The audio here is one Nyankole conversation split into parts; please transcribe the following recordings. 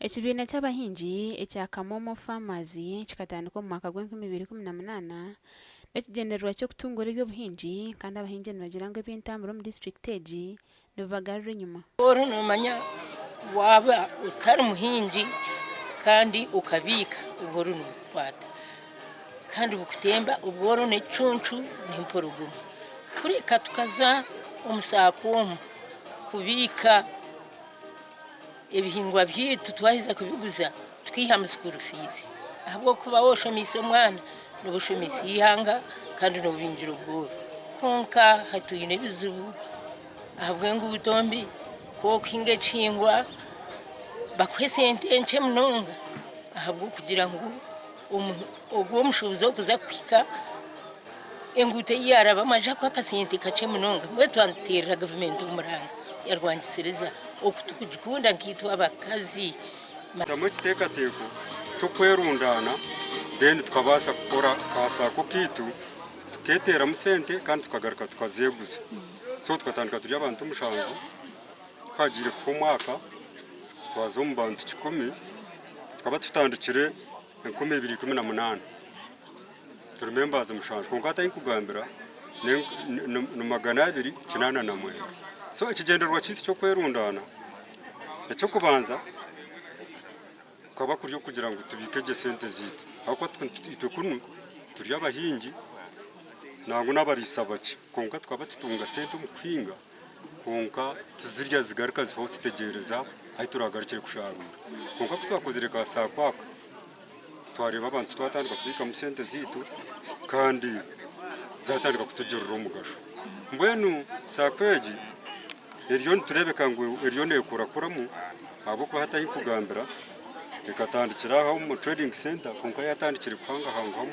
Ekibiina ky'abahingi ekya Kamomo Farmers kikatandika omu mwaka gw'enkumi ibiri ikumi na munaana n'ekigyendererwa ky'okutunguura eby'obuhingi kandi abahingi nibagira ngu eby'entambura omu disiturikiti egi nibibagarura enyima. Obworo noomanya waaba otari muhingi kandi okabiika obworo nibukukwata kandi bukutemba. Obworo n'ekicuncu n'emporogoma. Kureka tukaza omu saako omu kubiika ebihingwa byaitu twaheza kubiguza tukaihamu sikuuru fiizi ahabw'okuba waaba oshomeise omwana nooba oshomeise eihanga kandi noobingira obworo. Kwonka hati twine ebizibu ahabw'enguuto mbi, ku orikuhinga ekihingwa bakuha esente nkye munonga ahabw'okugira ngu ogwo omushuubuzi orikuza kuhika enguuto ei yaarabamu aija kukuha akasente kakye munonga. Mbwenu twaba nituteerera gavumenti omuranga yarwangisiriza oku turikugikunda nkaitwe abakazi. Tutamu ekiteekateeko ky'okwerundaana then tukabaasa kukora ka saako kaitu tuketeeramu sente kandi tukagaruka tukazeeguza. So tukatandika turi abantu mushanju, ku hagiire kuhwa omwaka twaza omu bantu kikumi, tukaba tutandikire 2018 turi members mushanju kwonka hati ahu nkugambira ni 289. So ekigyendererwa kyaitu ky'okwerundaana eky'okubanza kukaba kuri okugira ngu tubiike gye sente zaitu ahabw'okuba itwe kunu turi abahingi nangwa n'abariisa bakye kwonka tukaba tutunga sente omu kuhinga kwonka tuzirya zigaruka zihwaho tutegyereza ahu turagarukire kusharuura. Kwonka ku twakozire ka saako aka twareeba abantu twatandika kubiikamu sente zaitu kandi zatandika kutugirira omugasho. Mbwenu saako egi eriyo nitureebeka ngu eriyo neekurakuramu ahabw'okuba hati ahu nkugambira ekatandikira aha omu trading centre kwonka yatandikire kuhangahangwamu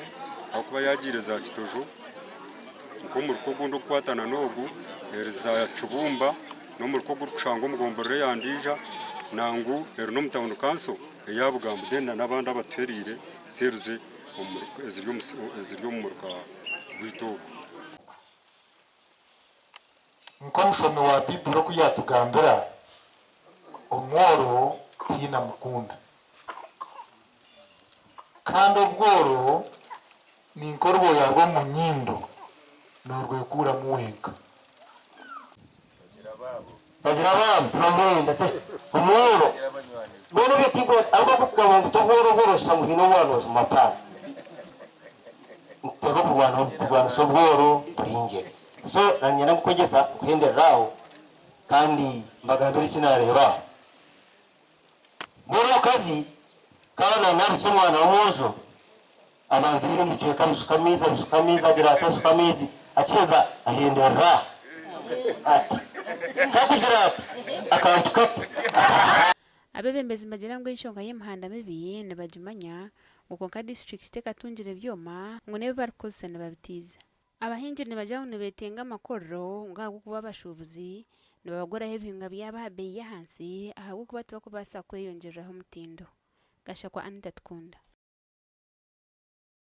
ahabw'okuba yagiire za Kitojo nk'omuruka ogundi orikukwatana n'ogu eri za Kibumba n'omuruka ogurikushangwa omu gomborora eya Ndiija nangwa eri n'omu tawuni kanso eya Bugambo then n'abandi abatuhereire seeri ze eziri omu muruka gwaitu ogu. Nk'omushomi wa Baibuli oku yaatugambira, omworo tihaine amukunda. Kandi obworo ni nk'orwoya rw'omu nyindo, noorwekuuramu wenka. Bagira baabo tibamwenda te omworo mbwenu ebyo tinkwenda ahabw'okuba kukugamba ngu tobworo obworo oshusha ngu haine ou waanoojuma paana. Nituteekwa kurwana kurwanisa obworo buri ngyeri. So na niinyenda ngu kwegyesa nkuhenderere aho kandi mbagambire eki naareeba aho. Mbwenu omukazi ku aba naanaabisa omwana w'omwojo, abanza ebiri omu bicweka abishuka amaizi, abishuka amaizi, agira ati ashuka amaizi, akiheza ahenderera aha ati. Ku akugira ati, akantu kati ati. Abeebembezi nibagira ngu enshonga y'emihanda mibi nibagimanya ngu kwonka disiturikiti tekatungire byoma ngu n'ebi barikukozesa nibabitiiza. Abahingi nibagira ngu nibetenga amakorero ngu ahabw'okuba abashuubuzi nibabaguraho ebihingwa byabo aha beeyi y'ahansi ahabw'okuba tibarikubaasa kweyongyereraho omutindo. Gashakwa Anita Tukunda.